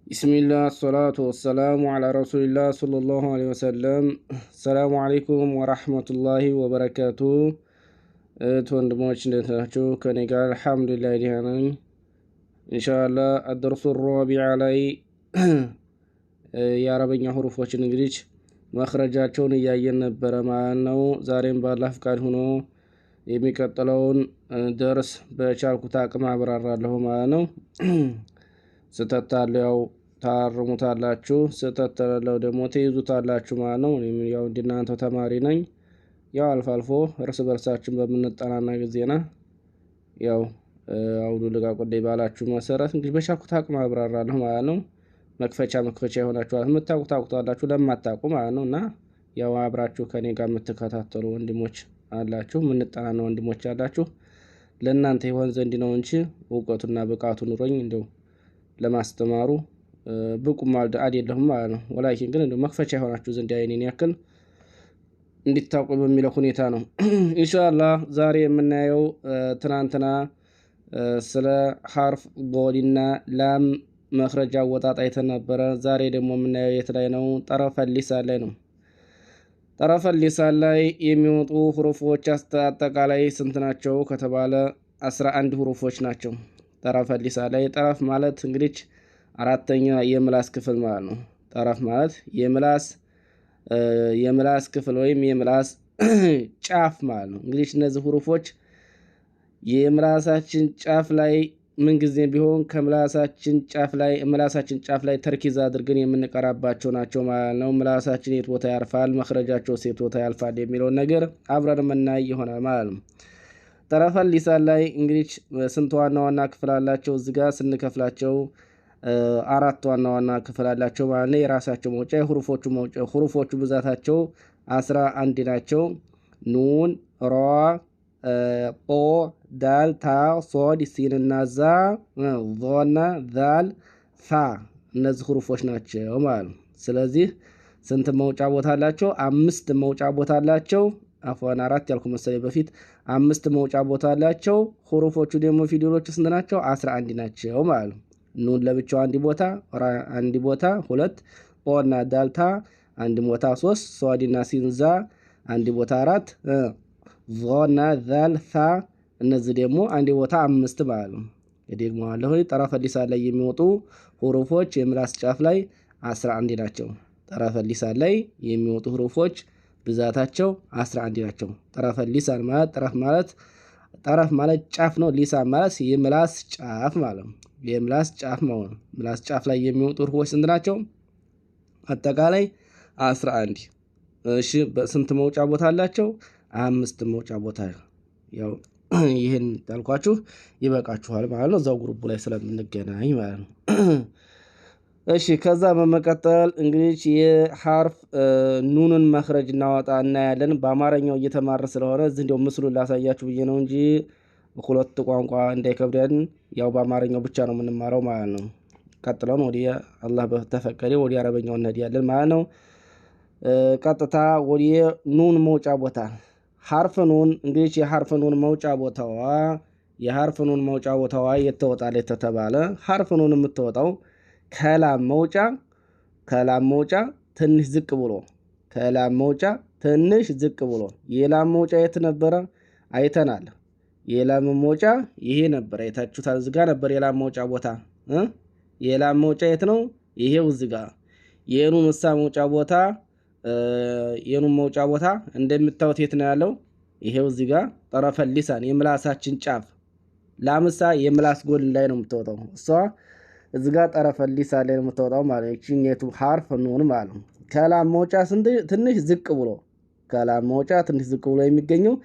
ቢስሚላህ አሰላቱ ወሰላሙ ዓላ ረሱሊላህ ሰለላሁ ዐለይሂ ወሰለም። ሰላሙ አለይኩም ወራህመቱላሂ ወበረካቱ። እህት ወንድሞች እንዴት ናችሁ? ከኔ ጋር አልሐምዱሊላህ ደህና ነኝ። ኢንሻአላህ አደርሱ ራቢዓ ላይ የአረበኛ ሁሩፎችን እንግዲህ መኽረጃቸውን እያየን ነበረ ማለት ነው። ዛሬም ባላህ ፍቃድ ሆኖ የሚቀጥለውን ደርስ በቻልኩት አቅም አብራራለሁ ማለት ነው። ስህተት አለው ያው ታርሙታላችሁ፣ ስህተት ተላለው ደግሞ ትይዙታላችሁ ማለት ነው። እኔም ያው እንደናንተው ተማሪ ነኝ። ያው አልፎ አልፎ እርስ በርሳችን በምንጠናና ጊዜና ያው አውዱ ልቃቁልኝ ባላችሁ መሰረት እንግዲህ በቻልኩት አቅም አብራራለሁ ማለት ነው። መክፈቻ መክፈቻ የሆናችኋል የምታውቁ ታውቁታላችሁ፣ ለማታውቁ ማለት ነው። እና ያው አብራችሁ ከኔ ጋር የምትከታተሉ ወንድሞች አላችሁ፣ የምንጠናና ወንድሞች አላችሁ። ለእናንተ ይሆን ዘንድ ነው እንጂ እውቀቱና ብቃቱ ኑሮኝ እንደው ለማስተማሩ ብቁም አይደለሁም ማለት ነው። ወላኪን ግን እንደው መክፈቻ የሆናችሁ ዘንድ አይኔን ያክል እንዲታውቁ በሚለው ሁኔታ ነው። ኢንሻአላህ ዛሬ የምናየው ትናንትና ስለ ሐርፍ ዶድና ላም መኽረጃ አወጣጥ አይተን ነበረ። ዛሬ ደግሞ የምናየው የት ላይ ነው? ጠረፈ ሊሳን ላይ ነው። ጠረፈ ሊሳን ላይ የሚወጡ ሁሩፎች አጠቃላይ ስንት ናቸው ከተባለ 11 ሁሩፎች ናቸው። ጠረፈ ሊሳን ላይ ጠረፍ ማለት እንግዲህ አራተኛ የምላስ ክፍል ማለት ነው። ጠረፍ ማለት የምላስ ክፍል ወይም የምላስ ጫፍ ማለት ነው። እንግዲህ እነዚህ ሁሩፎች የምላሳችን ጫፍ ላይ ምንጊዜም ቢሆን ከምላሳችን ጫፍ ላይ ምላሳችን ጫፍ ላይ ተርኪዝ አድርገን የምንቀራባቸው ናቸው ማለት ነው። ምላሳችን የት ቦታ ያርፋል፣ መኽረጃቸው የት ቦታ ያልፋል የሚለውን ነገር አብረን የምናይ ይሆናል ማለት ነው። ጠረፈ ሊሳን ላይ እንግዲህ ስንት ዋና ዋና ክፍል አላቸው? እዚህ ጋር ስንከፍላቸው አራት ዋና ዋና ክፍል አላቸው ማለት ነው። የራሳቸው መውጫ የሁሩፎቹ መውጫ ሁሩፎቹ ብዛታቸው 11 ናቸው። ኑን፣ ራ፣ ጦ፣ ዳል፣ ታ፣ ሶድ፣ ሲን እና ዛ፣ ዞና፣ ዛል፣ ሳ እነዚህ ሁሩፎች ናቸው ማለት ነው። ስለዚህ ስንት መውጫ ቦታ አላቸው? አምስት መውጫ ቦታ አላቸው። አፏን አራት ያልኩ መሰለኝ በፊት አምስት መውጫ ቦታ አላቸው። ሁሩፎቹ ደግሞ ፊደሎቹ ስንት ናቸው? 11 ናቸው ማለት ነው። ኑን ለብቻው አንድ ቦታ፣ ራ አንድ ቦታ ሁለት፣ ጦና ዳልታ አንድ ቦታ ሶስት፣ ሶድና ሲንዛ አንድ ቦታ አራት፣ ዞና ዛል ሳ እነዚህ ደግሞ አንድ ቦታ አምስት ማለት ነው። ደግሞ አለሁ ጠረፈ ሊሳን ላይ የሚወጡ ሁሩፎች የምላስ ጫፍ ላይ 11 ናቸው። ጠረፈ ሊሳን ላይ የሚወጡ ሁሩፎች ብዛታቸው 11 ናቸው። ጠረፈ ሊሳን ማለት ጠረፍ ማለት ጫፍ ነው። ሊሳን ማለት የምላስ ጫፍ ማለት ነው። የምላስ ጫፍ ማለት ነው። ምላስ ጫፍ ላይ የሚወጡ ሁሩፎች ስንት ናቸው? አጠቃላይ 11። እሺ በስንት መውጫ ቦታ አላቸው? አምስት መውጫ ቦታ። ያው ይህን ያልኳችሁ ይበቃችኋል ማለት ነው። እዛው group ላይ ስለምንገናኝ ማለት ነው። እሺ ከዛ በመቀጠል እንግዲህ የሐርፍ ኑንን መኽረጅ እናወጣ እናያለን። በአማርኛው እየተማረ ስለሆነ እዚህ እንዲያው ምስሉን ላሳያችሁ ብዬ ነው እንጂ ሁለት ቋንቋ እንዳይከብደን ያው በአማርኛው ብቻ ነው የምንማረው ማለት ነው። ቀጥለን ወደ አላህ በተፈቀደ ወደ አረበኛው እንሄዳለን ማለት ነው። ቀጥታ ወደ ኑን መውጫ ቦታ ሐርፍ ኑን እንግዲህ የሐርፍ ኑን መውጫ ቦታዋ የሐርፍ ኑን መውጫ ቦታዋ የት ትወጣለች ተተባለ ሐርፍ ኑን የምትወጣው ከላም መውጫ ከላም መውጫ ትንሽ ዝቅ ብሎ ከላም መውጫ ትንሽ ዝቅ ብሎ የላም መውጫ የት ነበረ? አይተናል። የላም መውጫ ይሄ ነበር፣ አይታችሁታል። እዚህ ጋር ነበር የላም መውጫ ቦታ። የላም መውጫ የት ነው? ይሄው እዚህ ጋር። የኑን እሳ መውጫ ቦታ የኑን መውጫ ቦታ እንደምታዩት የት ነው ያለው? ይሄው እዚህ ጋር ጠረፈ ሊሳን የምላሳችን ጫፍ። ላምሳ የምላስ ጎን ላይ ነው የምትወጣው እሷ እዚህ ጋር ጠረፈ ሊሳን ላይ ነው የምትወጣው ማለት ነው። ይችኛቱ ሐርፍ ኑን ማለት ነው። ከላም መውጫ ትንሽ ዝቅ ብሎ ከላም መውጫ ትንሽ ዝቅ ብሎ የሚገኘው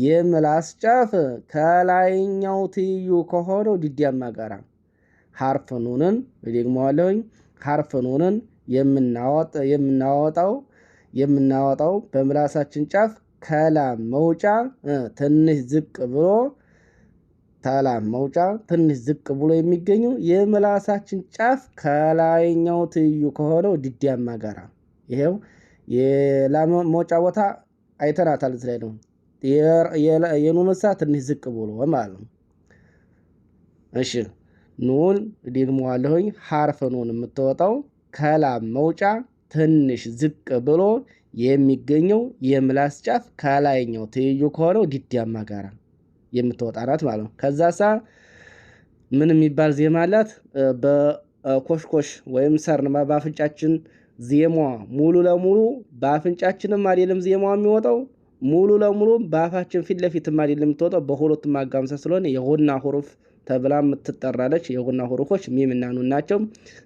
የምላስ ጫፍ ከላይኛው ትይዩ ከሆነው ድዳማ ጋራ ሐርፍ ኑንን ደግመዋለሁኝ። ሐርፍ ኑንን የምናወጣው በምላሳችን ጫፍ ከላም መውጫ ትንሽ ዝቅ ብሎ ከላም መውጫ ትንሽ ዝቅ ብሎ የሚገኘው የምላሳችን ጫፍ ከላይኛው ትይዩ ከሆነው ድዳማ ጋራ። ይሄው የላም መውጫ ቦታ አይተናታል። እዚህ ላይ ነው የኑን እሳ ትንሽ ዝቅ ብሎ ማለት ነው። እሺ ኑን ደግመዋለሁኝ። حرف نون የምትወጣው ከላም መውጫ ትንሽ ዝቅ ብሎ የሚገኘው የምላስ ጫፍ ከላይኛው ትይዩ ከሆነው ዲዳማ ጋራ የምትወጣ ናት ማለት ነው። ከዛ ሳ ምን የሚባል ዜማ አላት? በኮሽኮሽ ወይም ሰርን በአፍንጫችን ዜማዋ ሙሉ ለሙሉ በአፍንጫችንም አይደለም ዜማዋ የሚወጣው፣ ሙሉ ለሙሉ በአፋችን ፊት ለፊትም አይደለም የምትወጣው፣ በሁለቱም አጋምሳ ስለሆነ የ غنة حروف ተብላ የምትጠራለች። የ غنة ሁሩፎች ሚምና ኑን ናቸው።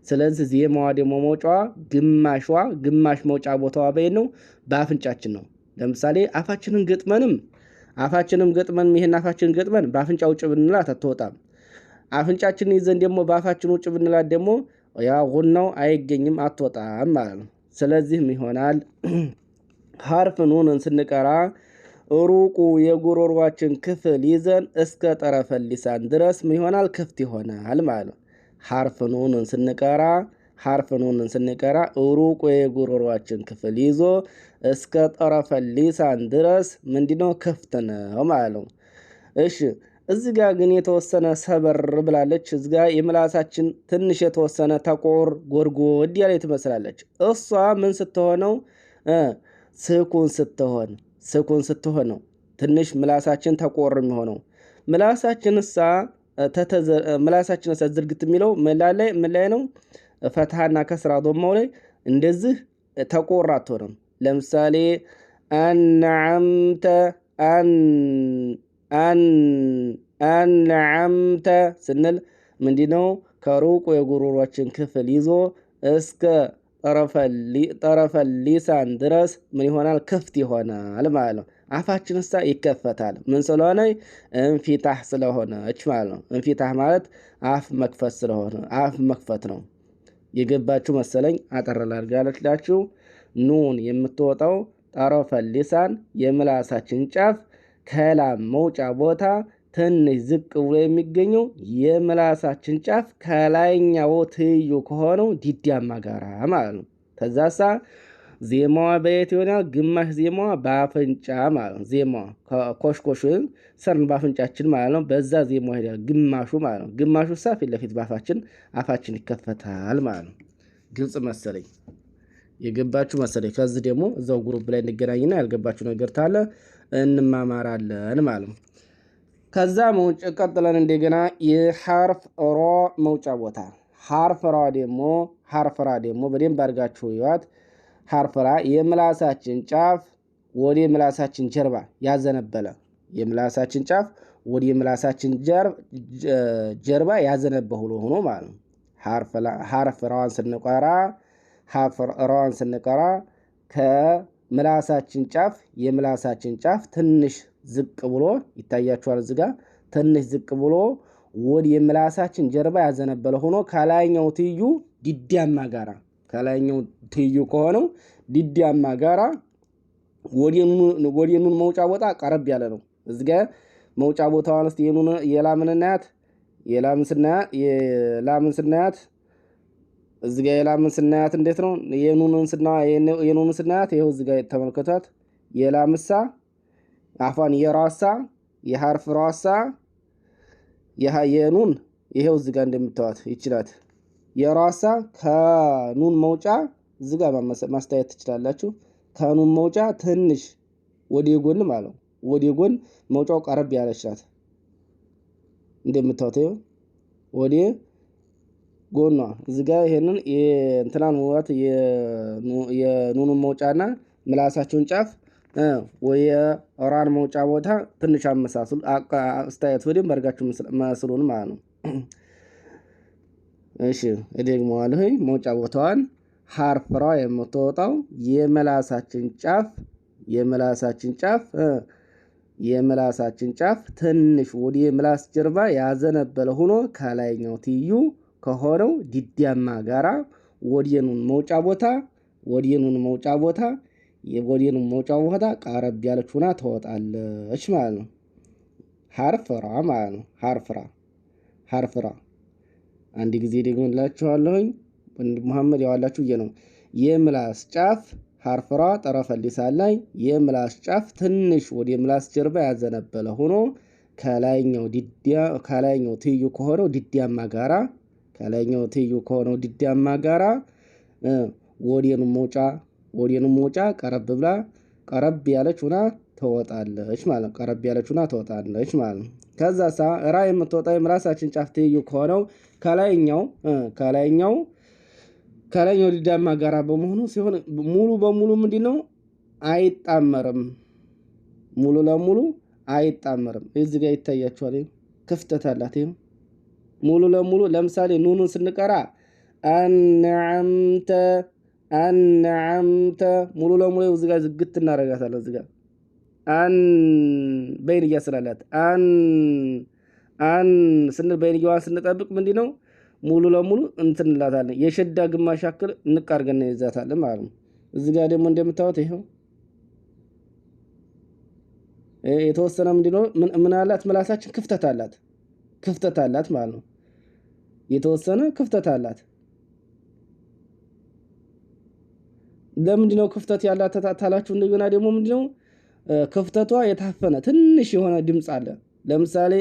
ስለዚህ ዜማዋ ደግሞ መውጫዋ ግማሽዋ ግማሽ መውጫ ቦታዋ በየት ነው? በአፍንጫችን ነው። ለምሳሌ አፋችንን ገጥመንም አፋችንም ገጥመን ይሄን አፋችንን ገጥመን በአፍንጫ ውጭ ብንላት አትወጣም። አፍንጫችንን ይዘን ደግሞ በአፋችን ውጭ ብንላት ደግሞ ያ ጉናው አይገኝም፣ አትወጣም ማለት ነው። ስለዚህም ይሆናል ሐርፍ ኑንን ስንቀራ ሩቁ የጉሮሯችን ክፍል ይዘን እስከ طرف اللسان ድረስ ምን ይሆናል? ክፍት ይሆናል ማለት ነው። حرف ኑንን ስንቀራ حرف ኑንን ስንቀራ ሩቁ የጉሮሯችን ክፍል ይዞ እስከ طرف اللسان ድረስ ምንድነው? ክፍት ነው ማለት ነው። እሺ፣ እዚ ጋ ግን የተወሰነ ሰበር ብላለች። እዚ ጋ የምላሳችን ትንሽ የተወሰነ ተቆር ጎድጎድ ያለ ትመስላለች። እሷ ምን ስትሆነው? سكون ስትሆን፣ سكون ስትሆን ነው ትንሽ ምላሳችን ተቆር የሚሆነው። ምላሳችን እሳ ዝርግት የሚለው ምን ላይ ነው? ፈትሃና ከስራ ዶማው ላይ እንደዚህ ተቆር አትሆንም። ለምሳሌ أنعمت أن أن أنعمت ስንል ምንድነው? ከሩቁ የጉሮሯችን ክፍል ይዞ እስከ طرف اللسان ድረስ ምን ይሆናል? ክፍት ይሆናል ማለት ነው። አፋችን እሳ ይከፈታል። ምን ስለሆነ? انفتاح ስለሆነች ማለት ነው። انفتاح ማለት አፍ መክፈት ስለሆነ አፍ መክፈት ነው። የገባችሁ መሰለኝ። አጠር ላድርጋላችሁ። ኑን የምትወጣው طرف اللسان የምላሳችን ጫፍ ከላም መውጫ ቦታ ትንሽ ዝቅ ብሎ የሚገኘው የምላሳችን ጫፍ ከላይኛው ትይዩ ከሆነው ዲዳማ ጋራ ማለት ነው። ከዛሳ ዜማዋ በየት ይሆናል? ግማሽ ዜማዋ በአፍንጫ ማለት ነው። ዜማዋ ኮሽኮሽ ወይም ሰርን በአፍንጫችን ማለት ነው። በዛ ዜማዋ ይሄዳል ግማሹ ማለት ነው። ግማሹ ሳ ፊት ለፊት በአፋችን አፋችን ይከፈታል ማለት ነው። ግልጽ መሰለኝ፣ የገባችሁ መሰለኝ። ከዚህ ደግሞ እዛው group ላይ እንገናኝና ያልገባችሁ ነገር ታለ እንማማራለን ማለት ነው። ከዛ መውጫ ቀጥለን እንደገና የ حرف را መውጫ ቦታ። حرف را ደግሞ፣ حرف را ደግሞ በደንብ አድርጋችሁ ይዋት። حرف را የምላሳችን ጫፍ ወደ ምላሳችን ጀርባ ያዘነበለ፣ የምላሳችን ጫፍ ወደ ምላሳችን ጀርባ ያዘነበ ሆኖ ማለት ነው። حرف ራዋን ስንቀራ፣ حرف ራዋን ስንቀራ ከምላሳችን ጫፍ የምላሳችን ጫፍ ትንሽ ዝቅ ብሎ ይታያችኋል። እዚህ ጋር ትንሽ ዝቅ ብሎ ወደ የምላሳችን ጀርባ ያዘነበለ ሆኖ ከላይኛው ትይዩ ዲዳማ ጋራ፣ ከላይኛው ትይዩ ከሆነው ዲዳማ ጋራ ወደ ኑን መውጫ ቦታ ቀረብ ያለ ነው። እዚህ ጋር መውጫ ቦታዋን እስቲ የኑን የላምን እናያት። የላምን ስናያት እዚህ ጋር የላምን ስናያት እንዴት ነው? የኑንን ስናያት ይኸው እዚህ ጋር ተመልከቷት። የላምሳ አፏን የራሳ የ حرف ራሳ የኑን ይሄው እዚህ ጋር እንደምታዋት ይችላል። የራሳ ከኑን መውጫ እዚህ ጋር ማስተያየት ትችላላችሁ። ከኑን መውጫ ትንሽ ወደ ጎን ማለት ነው። ወደ ጎን መውጫው ቀረብ ያለች ናት። እንደምታዩት ይኸው ወደ ጎኗ እዚህ ጋር ይሄንን የእንትናን መውጣት የኑኑን መውጫና ምላሳቸውን ጫፍ ወይ የራን መውጫ ቦታ ትንሽ አመሳስሉ፣ አስተያየት በደንብ አድርጋችሁ መስሉን ማለት ነው። እሺ፣ እደግመዋለሁ። መውጫ ቦታዋን حرف را የምትወጣው የምላሳችን ጫፍ ትንሽ ወደ ምላስ ጀርባ ያዘነበለ ሆኖ ከላይኛው ትይዩ ከሆነው ዲዳማ ጋራ ወደ ኑን መውጫ ቦታ ቀረብ ያለች ሆና ትወጣለች ማለት ነው። حرف را ማለት ነው። حرف را፣ حرف را አንድ ጊዜ ደግሞ እላችኋለሁኝ። መሐመድ ያዋላችሁ እየ ነው። የምላስ ጫፍ حرف را طرف اللسان ላይ የምላስ ጫፍ ትንሽ ወደ ምላስ ጀርባ ያዘነበለ ሆኖ ከላይኛው ዲዲያ ከላይኛው ትይዩ ከሆነው ዲዲያማ ጋራ፣ ከላይኛው ትይዩ ከሆነው ዲዲያማ ጋራ ወዴኑ መውጫ፣ ወዴኑ መውጫ ቀረብ ብላ፣ ቀረብ ያለች ሁና ትወጣለች ማለት ነው። ቀረብ ያለች ሁና ትወጣለች ማለት ነው። ከዛ ሳ ራ የምትወጣው የምላሳችን ጫፍ ትይዩ ከሆነው ከላይኛው ከላይኛው ከላይኛው ዲዳማ ጋራ በመሆኑ ሲሆን ሙሉ በሙሉ ምንድን ነው? አይጣመርም። ሙሉ ለሙሉ አይጣመርም። እዚህ ጋር ይታያችኋል። ክፍተት አላት። ይሄ ሙሉ ለሙሉ ለምሳሌ ኑኑን ስንቀራ አንዓምተ፣ አንዓምተ ሙሉ ለሙሉ እዚህ ጋር ዝግት እናደርጋታለን። እዚህ ጋር አን በይንያ ስላላት አን አን ስንል በይንያዋን ስንጠብቅ ምንድን ነው? ሙሉ ለሙሉ እንትን እንላታለን። የሸዳ ግማሽ ያክል እንቅ አድርገን እንይዛታለን ማለት ነው። እዚህ ጋር ደግሞ እንደምታዩት ይኸው የተወሰነ ምንድነው? ምን አላት? ምላሳችን ክፍተት አላት፣ ክፍተት አላት ማለት ነው። የተወሰነ ክፍተት አላት። ለምንድነው ክፍተት ያላት ታላችሁ? እንደገና ደግሞ ምንድነው ክፍተቷ? የታፈነ ትንሽ የሆነ ድምፅ አለ። ለምሳሌ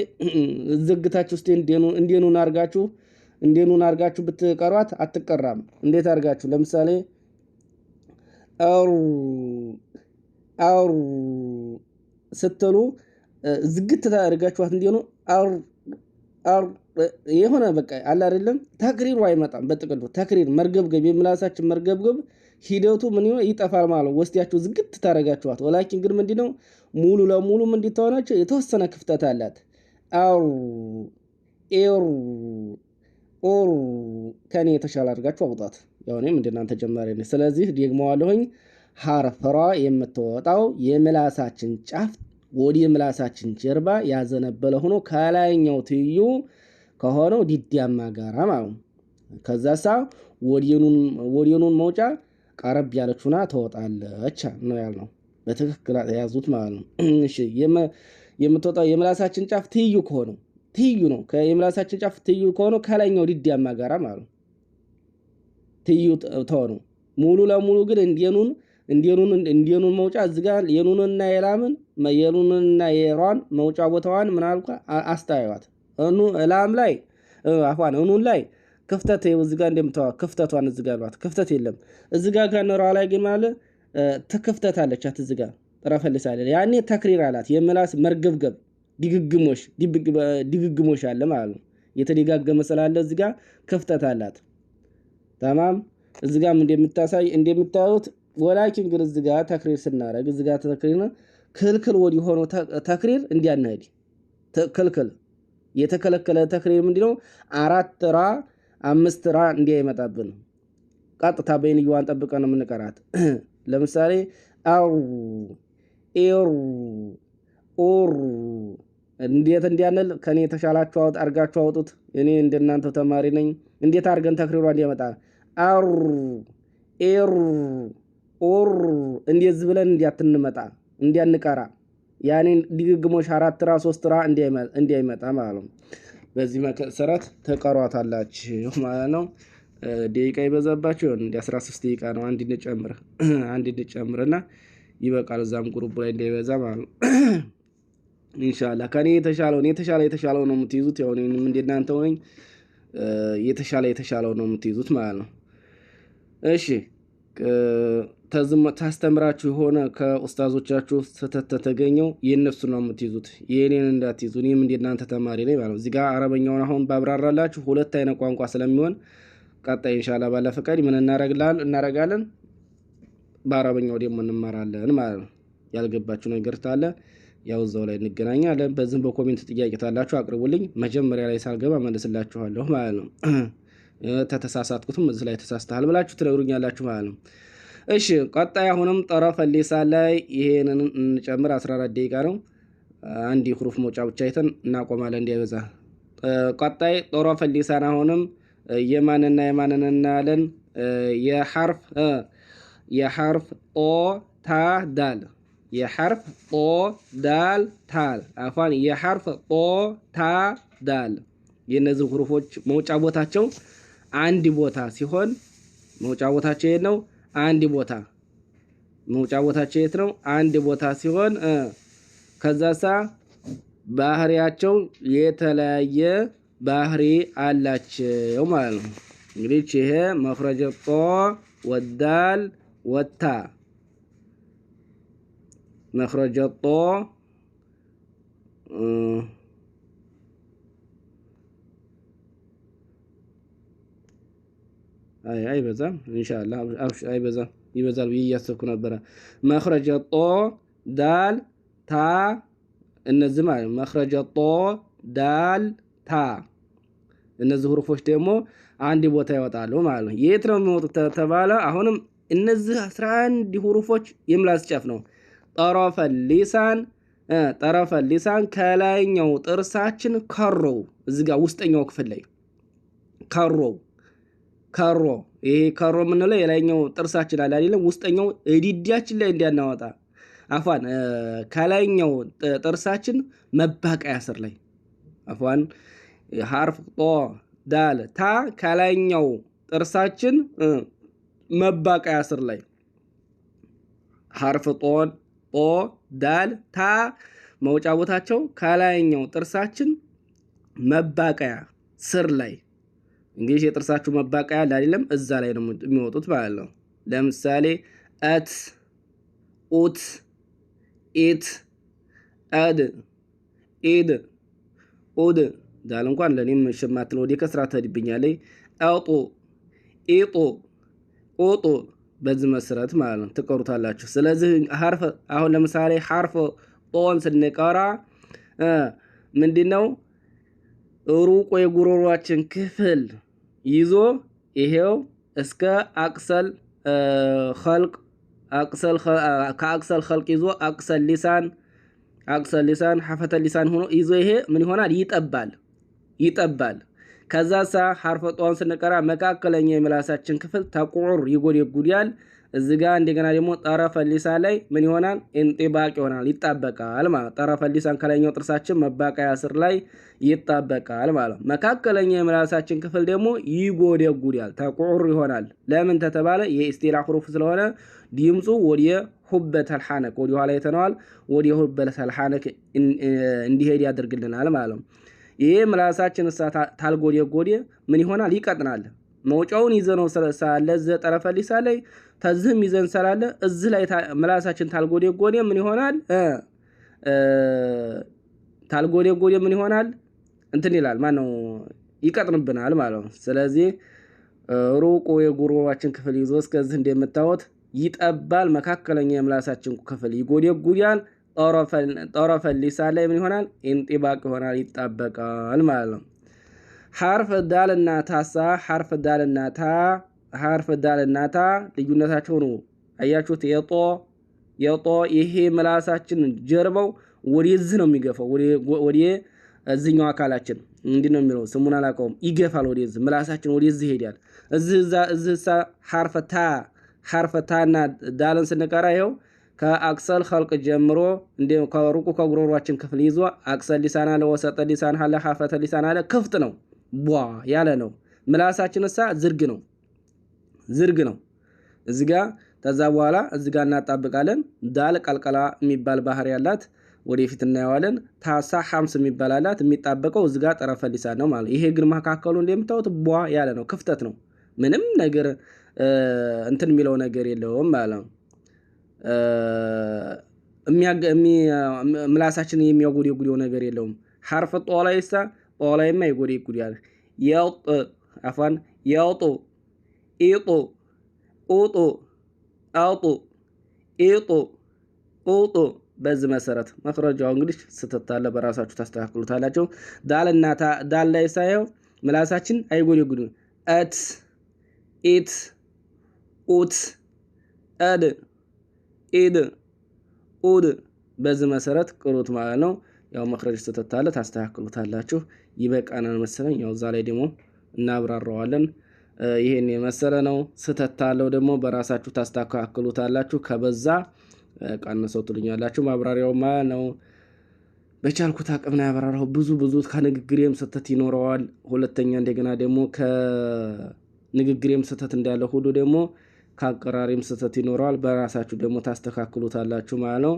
ዘግታችሁ ውስጥ እንዴኑን አርጋችሁ፣ እንዴኑን አርጋችሁ ብትቀሯት አትቀራም። እንዴት አርጋችሁ? ለምሳሌ አሩ አሩ ስትሉ ዝግት ታደርጋችኋት እንዲሆኑ አር አር የሆነ በቃ አለ አይደለም፣ ተክሪሩ አይመጣም። በጥቅሉ ተክሪር መርገብገብ፣ የምላሳችን መርገብገብ ሂደቱ ምን ይሆን? ይጠፋል ማለት ነው። ወስዲያችሁ ዝግት ታደርጋችኋት። ወላኪን ግን ምንድነው? ሙሉ ለሙሉ ምንድን ተሆናቸው? የተወሰነ ክፍተት አላት። አሩ፣ ኤሩ፣ ኦሩ ከኔ የተሻለ አድርጋችሁ አውጣት። ያው እኔም እንደናንተ ጀማሪ ነኝ። ስለዚህ ደግመዋለሁኝ። ሐርፍ ራ የምትወጣው የምላሳችን ጫፍ ወደ ምላሳችን ጀርባ ያዘነበለ ሆኖ ከላይኛው ትይዩ ከሆነው ዲዲያማ ጋራ ማለት ነው። ከዛ ሳ ወዴኑን መውጫ ቀረብ ያለች ሁና ትወጣለች ነው ያልነው። በትክክል የያዙት ማለት ነው። እሺ፣ የምትወጣው የምላሳችን ጫፍ ትይዩ ከሆነው፣ ትይዩ ነው። የምላሳችን ጫፍ ትይዩ ከሆነው ከላይኛው ዲዲያማ ጋራ ማለት ነው። ትይዩ ተሆነው ሙሉ ለሙሉ ግን እንዴኑን እንዴኑን እንዴኑን መውጫ እዚህ ጋር የኑንና የላምን፣ የኑንና የሯን መውጫ ቦታዋን ምን አልኳ? አስተያዩት። እኑ ላም ላይ፣ አፏን እኑን ላይ ክፍተት እዚህ ጋር እንደምታዋ ክፍተቷን እዚህ ጋር አሏት። ክፍተት የለም። እዚህ ጋር ከነሯ ላይ ግን ማለት ክፍተት አለቻት። እዚህ ጋር ጥረፈልሳለ ያኔ ተክሪር አላት። የምላስ መርገብገብ ድግግሞሽ፣ ድግግሞሽ አለ ማለት ነው። የተደጋገመ ስላለ እዚህ ጋር ክፍተት አላት። ተማም፣ እዚህ ጋርም እንደምታሳይ እንደምታዩት። ወላኪን ግን እዚህ ጋር ተክሪር ስናደርግ እዚህ ጋር ተክሪር ክልክል ወዲህ ሆኖ ተክሪር እንዲያንሄድ ክልክል፣ የተከለከለ ተክሪር ምንድነው? አራት ራ አምስት ራ እንዲያይመጣብን ቀጥታ በይንየዋን ጠብቀን ነው የምንቀራት። ለምሳሌ አሩ፣ ኤሩ፣ ኦሩ እንዴት እንዲያንል ከኔ የተሻላችሁ አድርጋችሁ አውጡት። እኔ እንደናንተ ተማሪ ነኝ። እንዴት አድርገን ተክሪሯ እንዲያመጣ አሩ፣ ኤሩ፣ ኦር እንደዚህ ብለን እንዲያትንመጣ እንዲያንቀራ ያኔ ድግግሞሽ አራት ራ ሶስት ራ እንዲያይመጣ ማለት ነው። በዚህ መሰረት ተቀሯታላችሁ ማለት ነው። ደቂቃ ይበዛባችሁ ይሆን? እንደ 13 ደቂቃ ነው። አንድ እንጨምር፣ አንድ እንጨምርና ይበቃል። እዛም group ላይ እንዳይበዛ ማለት ነው። ኢንሻአላህ ከኔ የተሻለውን የተሻለ የተሻለው ነው የምትይዙት። ያው እኔም እንደናንተው ነኝ። የተሻለ የተሻለው ነው የምትይዙት ማለት ነው። እሺ፣ ታስተምራችሁ የሆነ ከኡስታዞቻችሁ ስህተት ተተገኘው የእነሱ ነው የምትይዙት፣ የእኔን እንዳትይዙ። እኔም እንደናንተ ተማሪ ነኝ ማለት ነው። እዚህ ጋር አረበኛውን አሁን ባብራራላችሁ ሁለት አይነት ቋንቋ ስለሚሆን ቀጣይ ኢንሻአላህ ባለ ፈቃድ ምን እናረጋለን? በአረበኛው ደግሞ እንማራለን ማለት ነው። ያልገባችሁ ነገር ታለ ያው እዛው ላይ እንገናኛለን። በዚህም በ comment ጥያቄ ታላችሁ አቅርቡልኝ። መጀመሪያ ላይ ሳልገባ መልስላችኋለሁ ማለት ነው። ተተሳሳትኩትም እዚህ ላይ ተሳስተሃል ብላችሁ ትነግሩኛላችሁ ማለት ነው። እሺ፣ ቀጣይ አሁንም ጠረፈ ሊሳን ላይ ይሄንን እንጨምር። 14 ደቂቃ ነው። አንድ የሁሩፍ መውጫ ብቻ አይተን እናቆማለን እንዳይበዛ። ቀጣይ ጠረፈ ሊሳን አሁንም የማንና የማንን እናያለን? የሐርፍ ጦ ታ ዳል፣ የሐርፍ ጦ ዳል ታል፣ አፏን የሐርፍ ጦ ታ ዳል የእነዚህ ሁሩፎች መውጫ ቦታቸው አንድ ቦታ ሲሆን መውጫ ቦታቸው የት ነው? አንድ ቦታ። መውጫ ቦታቸው የት ነው? አንድ ቦታ ሲሆን ከዛሳ ባህሪያቸው የተለያየ ባህሪ አላቸው ማለት ነው። እንግዲህ ይሄ መኽረጀ ጦ ወዳል ወታ መኽረጀ ጦ አይበዛም፣ ኢንሻአላህ አይበዛም። ይበዛል ብዬ እያሰብኩ ነበረ። መኽረጀ ጦ ዳል ታ እነዚህ ማለት መኽረጀ ጦ ዳል ታ እነዚህ ሁሩፎች ደግሞ አንድ ቦታ ይወጣሉ ማለት ነው። የት ነው የሚወጡት ተባለ? አሁንም እነዚህ 11 ሁሩፎች የምላስ ጫፍ ነው። ጠረፈ ሊሳን ጠረፈ ሊሳን ከላይኛው ጥርሳችን ከሮው እዚህ ጋር ውስጠኛው ክፍል ላይ ከሮ ከሮ ይሄ ከሮ የምንለው የላይኛው ጥርሳችን አለ አይደለም? ውስጠኛው እዲዳችን ላይ እንዲያናወጣ አፏን ከላይኛው ጥርሳችን መባቀያ ስር ላይ አፏን ሐርፍ ጦ ዳል ታ ከላይኛው ጥርሳችን መባቀያ ስር ላይ ሐርፍ ጦን ጦ ዳል ታ መውጫ ቦታቸው ከላይኛው ጥርሳችን መባቀያ ስር ላይ። እንግዲህ የጥርሳችሁ መባቀያ አለ አይደለም? እዛ ላይ ነው የሚወጡት ማለት ነው። ለምሳሌ እት፣ ኡት፣ ኢት፣ አድ፣ ኢድ፣ ኡድ። ዳል እንኳን ለእኔም ሽማትል ወደ ከስራ ትሄድብኛለች። አጡ፣ ኢጡ፣ ኡጡ በዚህ መሰረት ማለት ነው ትቀሩታላችሁ። ስለዚህ ሐርፍ አሁን ለምሳሌ ሐርፍ ጦን ስንቀራ ምንድነው ሩቆ የጉሮሯችን ክፍል ይዞ ይሄው እስከ አቅሰል ኸልቅ አቅሰል ከአቅሰል ኸልቅ ይዞ አቅሰል ሊሳን አቅሰል ሊሳን ሐፈተ ሊሳን ሆኖ ይዞ ይሄ ምን ይሆናል? ይጠባል ይጠባል። ከዛ ሳ ሐርፈ ጧን ስንቀራ መካከለኛ የምላሳችን ክፍል ተቁዑር ይጎደጉዳል። እዚህ ጋር እንደገና ደግሞ ጠረፈ ሊሳን ላይ ምን ይሆናል? انطباق ይሆናል፣ ይጣበቃል ማለት። ጠረፈ ሊሳን ከላይኛው ጥርሳችን መባቀያ ስር ላይ ይጣበቃል ማለት። መካከለኛ የምላሳችን ክፍል ደግሞ ይጎደጉዳል፣ تقعر ይሆናል። ለምን ተተባለ? የ استعلاء حروف ስለሆነ ድምፁ ወደ حبة الحنك ወደ ኋላ የተነዋል ወደ حبة الحنك እንዲሄድ ያደርግልናል ማለት ነው። ይሄ ምላሳችን እሳ ታልጎደጎደ ምን ይሆናል? ይቀጥናል። መውጫውን ይዘነው ሳለ እዚህ ጠረፈ ሊሳን ላይ ተዝህም ይዘን ስላለ እዚህ ላይ ምላሳችን ታልጎደጎደ ምን ይሆናል? ታልጎደጎደ ምን ይሆናል? እንትን ይላል ማነው ይቀጥንብናል ማለት ነው። ስለዚህ ሩቁ የጉሮሯችን ክፍል ይዞ እስከዚህ እንደምታዩት ይጠባል። መካከለኛ የምላሳችን ክፍል ይጎደጉዳል። ጠረፈ ሊሳን ላይ ምን ይሆናል? انطباق ይሆናል፣ ይጣበቃል ማለት ነው። ሐርፍ ዳልና ታሳ ሐርፍ ዳልና ታ ሐርፍ ዳልና ታ ልዩነታቸው ነው። አያችሁት? የጦ የጦ ይሄ ምላሳችን ጀርባው ወደዚህ ነው የሚገፋው፣ ወደ እዚህኛው አካላችን እንዲህ ነው የሚለው፣ ስሙን አላውቀውም። ይገፋል ወደዚህ ምላሳችን ወደዚህ ይሄዳል። እዚህ እዚህ ሐርፍ ታ ሐርፍ ታና ዳልን ስንቀራ ይኸው ከ أقصى الحلق ጀምሮ እንደ ከሩቁ ከጉሮሯችን ክፍል ይዞ أقصى اللسان አለ፣ وسط اللسان አለ፣ حافة اللسان አለ። ክፍት ነው፣ ቧ ያለ ነው። ምላሳችን እሳ ዝርግ ነው፣ ዝርግ ነው። እዚህ ጋ ከዛ በኋላ እዚህ ጋ እናጣብቃለን። ዳል قلقلة የሚባል ባህሪ ያላት ወደፊት እናየዋለን። ታሳ همس የሚባል አላት። የሚጣበቀው እዚህ ጋ طرف اللسان ነው ማለት። ይሄ ግን መካከሉ እንደምታዩት ቧ ያለ ነው፣ ክፍተት ነው። ምንም ነገር እንትን የሚለው ነገር የለውም ማለት ነው። ምላሳችን የሚያጎደጉደው ነገር የለውም። ሐርፍ ጦ ላይሳ ጦ ላይማ ይጎደጉዳል። የጥ አፏን የጡ ኢጡ ኡጡ አውጡ ኢጡ ኡጡ በዚህ መሰረት መክረጃው እንግዲህ ስተት አለ፣ በራሳችሁ ታስተካክሉታላችሁ። ዳልና ዳል ላይ ሳየው ምላሳችን አይጎደጉድም። እት ኢት ኡት እድ ኢድ ኡድ በዚህ መሰረት ቅሩት ማለት ነው። ያው መክረጅ ስተት አለ፣ ታስተካክሉታላችሁ። ይበቃናል መሰለኝ። ያው እዛ ላይ ደግሞ እናብራራዋለን። ይሄን የመሰለ ነው። ስተት አለው ደግሞ በራሳችሁ ታስተካክሉታላችሁ። ከበዛ ቀንሰው ትሉኛላችሁ። ማብራሪያው ማለት ነው። በቻልኩት አቅም ነው ያብራራሁ። ብዙ ብዙ ከንግግሬም ስተት ይኖረዋል። ሁለተኛ እንደገና ደግሞ ከንግግሬም ስተት እንዳለ ሁሉ ደግሞ ከአቀራሪም ስተት ይኖረዋል። በራሳችሁ ደግሞ ታስተካክሉታላችሁ ማለት ነው።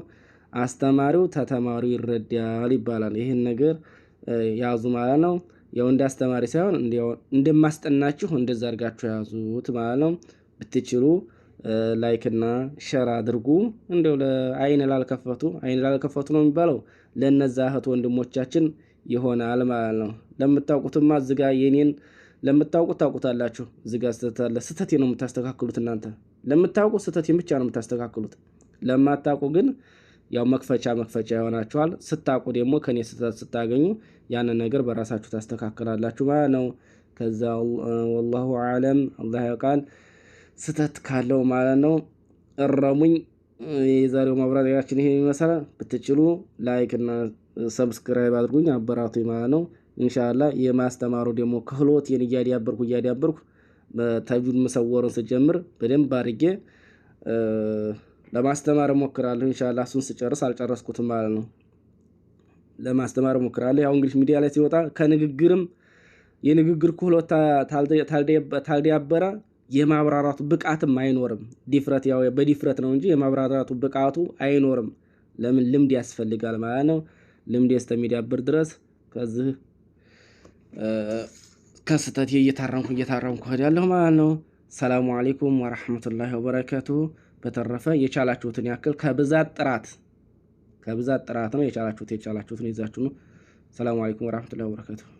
አስተማሪው ተተማሪው ይረዳል ይባላል። ይህን ነገር ያዙ ማለት ነው። ያው እንደ አስተማሪ ሳይሆን እንደማስጠናችሁ እንደዛ አድርጋችሁ ያዙት ማለት ነው። ብትችሉ like ና share አድርጉ። እንደው ለአይን ላልከፈቱ፣ አይን ላልከፈቱ ነው የሚባለው፣ ለነዛ እህት ወንድሞቻችን ይሆናል ማለት ነው። ለምታውቁትማ እዚጋ የኔን ለምታውቁት ታውቁታላችሁ። እዚጋ ስህተት አለ። ስህተቴ ነው የምታስተካክሉት እናንተ። ለምታውቁት ስህተቴን ብቻ ነው የምታስተካክሉት። ለማታውቁ ግን ያው መክፈቻ መክፈቻ ይሆናችኋል። ስታውቁ ደግሞ ከኔ ስህተት ስታገኙ ያንን ነገር በራሳችሁ ታስተካክላላችሁ ማለት ነው። ከዛ ወላሁ አለም፣ አላህ ያውቃል። ስህተት ካለው ማለት ነው እረሙኝ። የዛሬው ማብራሪያችን ይሄን ይመስላል። ብትችሉ like እና subscribe አድርጉኝ፣ አበራቱኝ ማለት ነው። ኢንሻአላህ የማስተማሩ ደግሞ ክህሎቴን እያዳበርኩ እያዳበርኩ ተጅዊድ መሰወሩን ስጀምር በደንብ አድርጌ ለማስተማር እሞክራለሁ። ኢንሻአላህ እሱን ስጨርስ፣ አልጨረስኩትም ማለት ነው። ለማስተማር እሞክራለሁ። ያው እንግዲህ ሚዲያ ላይ ሲወጣ ከንግግርም የንግግር ክህሎት ታልዳበረ የማብራራቱ ብቃትም አይኖርም። ድፍረት ያው በድፍረት ነው እንጂ የማብራራቱ ብቃቱ አይኖርም። ለምን? ልምድ ያስፈልጋል ማለት ነው። ልምድ እስከሚዳብር ድረስ ከዚህ ከስህተቴ እየታረምኩ እየታረምኩ እሄዳለሁ ማለት ነው። ሰላሙ አለይኩም ወረሕመቱላሂ ወበረካቱሁ። በተረፈ የቻላችሁትን ያክል ከብዛት ጥራት፣ ከብዛት ጥራት ነው። የቻላችሁት የቻላችሁትን ይዛችሁ ነው። ሰላሙ አለይኩም ወረሕመቱላሂ ወበረካቱሁ።